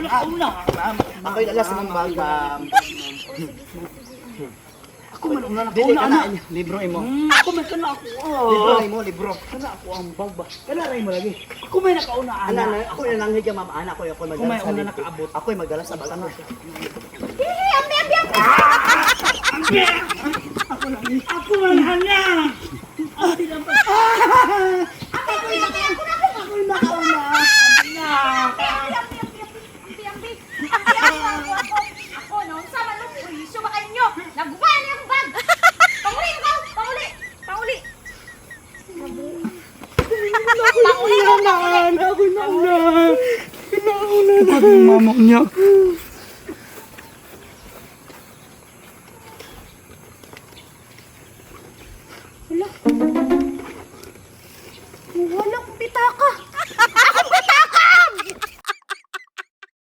nakauna. Ma'am, ako yung dala sa mong bag, ma'am. Ako man una Dili nakauna ka na, ana. libro imo. Ako man kana ako. Libro imo, libro. Kana ako ang bag ba. Kana ra imo lagi. Ako may nakauna Ana, ana. ana, ako yung nanghig ma'am, ana ako ako magdala Kung may sa una libro. nakaabot. Ako yung magdala sa bag. Ako. Dili, ambi, ambi, ambi. Ako lang. Ako man ana. Ambi, ambi, ambi, ako na ako. Ako nakauna. Ana. Ambi, ambi, ambi, ambi, ambi. Ambi, ako, ako, ako. Ako, no? Sa man, uy, suba kayo ninyo. Naguba na yung bag. Panguli, ikaw. Panguli. Panguli. Panguli, ikaw, panguli. Ana, ako nauna. Nauna na. Mama niya.